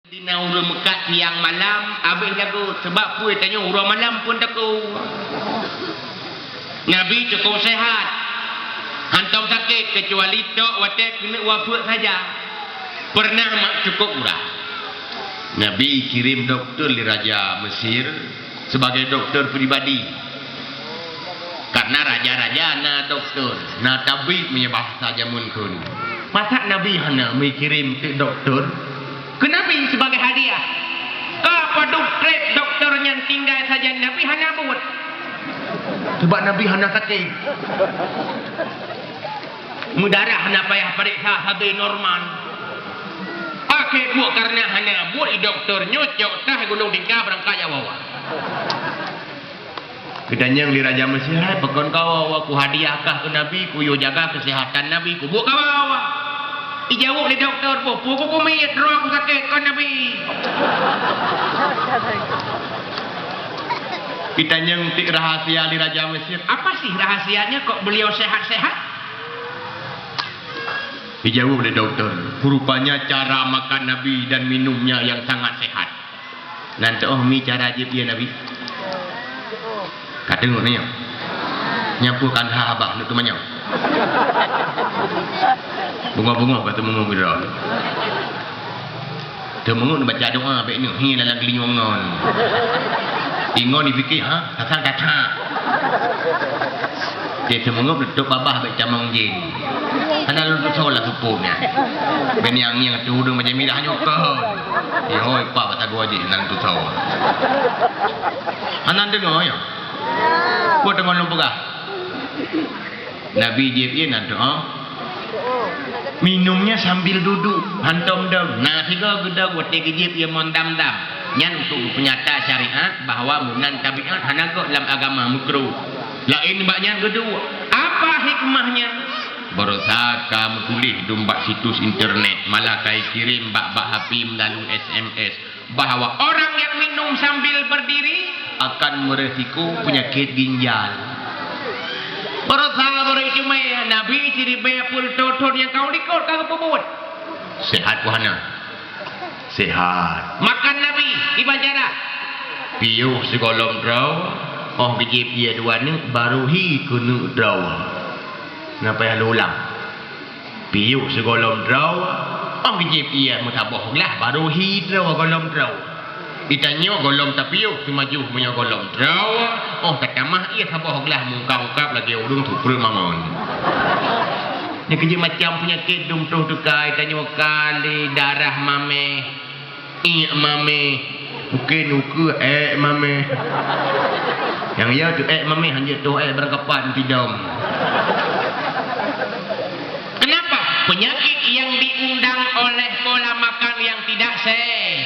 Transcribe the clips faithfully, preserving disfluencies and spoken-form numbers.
Di na ureuëng meukat siang malam, abéh lagot, sabab peue tanyoe uroe malam pun takue. Nabi cukup sehat, hántom sakét, keucuali tok watée keuneuk wafeuet saja. Pernah mak cukup urat. Nabi kirém dokto lé raja Mesir sebagai dokto pribadi. Karena raja-raja na dokto, na tabib meunyoe bahasa jameun kheun. Masa Nabi hana meukirém teuk dokto? Keu Nabi sebagai hadiah. Ka padub treb dokto nyan tinggai sajan Nabi hana buet. Sebab Nabi hana sakét. Meudarah hana payah pareksa sabe normal. Akhé buet karena hana buet dokto nyoe cok tah gulong tingka beurangkat jak wawa. Geutanyong lé raja Mesir, "Hai, pakon kawa-wa kuhadiah kah keu Nabi, kuyue jaga keuseuhatan Nabi, kubuet kawa-wa?" Ijaweueb lé dokto, "Boh, peue kumiet droe kusakét kon Nabi." Itanyong tiek rahasia lé raja Mesir, "Apa sih rahasianya kok beliau sehat-sehat?" Dijaweueb lé dokto, "Rupanya cara makan Nabi dan minumnya yang sangat sehat." Nan teuoh mi cara jieb ié Nabi. Ka teungoh nyoe. Nyan peue kan ha abah neuk teumanyong. Bungoh-bungoh ka teumeungoh keudroe. Teumeungoh neubaca doa bék neuh hi lam geulinyueng ngon. Ingon jipike ha, asai that-that. Cit teumeungoh neutup babah bék camong jén. Hana lôn tusoe lam supôt nyan. Bék nyang-nyang tu ureuëng macam mirah nyoe kon. Ihôi pak bak sagoe jih hana lôn tusoe. Hana deungoe nyoe. Peue teuma lôn peugah? Nabi jieb ié nan teuoh. Minumnya sambil duduk, hántom dong. Na sigoe geudong watée geujieb ié mon dam-dam. Nyan untuk peunyata syariat bahwa meunan tabiat hana göt lam agama, meukruh. Laén bak nyan geuduek. Apa hikmahnya? Baroesa ka meutuléh dum bak situs internet, malah ka ikirém bak, bak H P meulalu S M S. Bahwa orang yang minum sambil berdiri akan meresiko penyakit ginjal. Baroesa baroe teuma Nabi siribée peuet thon nyang ka u likot ka geupeubuet. Sehat peue hana? Sehat. Makan Nabi, kiban cara? Piôh sigohlom droe, óh geujieb ié dua neuk, baru hi keuneuk droe. Napa yah lôn ulang? Piôh sigohlom droe, óh geujieb ié meusaboh glah, baru hi droe gohlom droe. Itanyoe gohlom tapiôh, teuma jih meunyoe gohlom droe, óh tatamah ié saboh glah, mungkab-ungkab lagée ureuëng tupeue mangon. Nyan keujeuet macam peunyakét dum troh teuka, itanyoe ka lé darah maméh. Ék maméh, mungken ukeue ék maméh. Nyang ya tu ék maméh, hanjeuet toh ék beurangkapat meutidong. Kenapa? Penyakit yang diundang oleh pola makan yang tidak se-,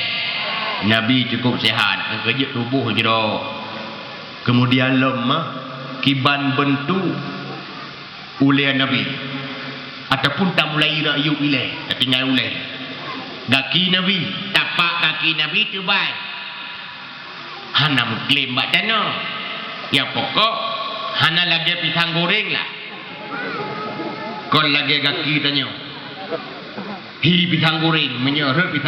Nabi cukup sehat, keujeuet tuboh jroh. Kemudian lom mah, kiban beuntuk ulée Nabi, ataupun tamulai rakyueb ilée, tatinggai ulée. Gaki Nabi, tapak gaki Nabi teubai. Hana meuklém bak tanoh. Nyang pokok, hana lagée pisang goreng lah. Kon lagée gaki tanyoe. Hi pisang goreng, meunyoe rhot pisang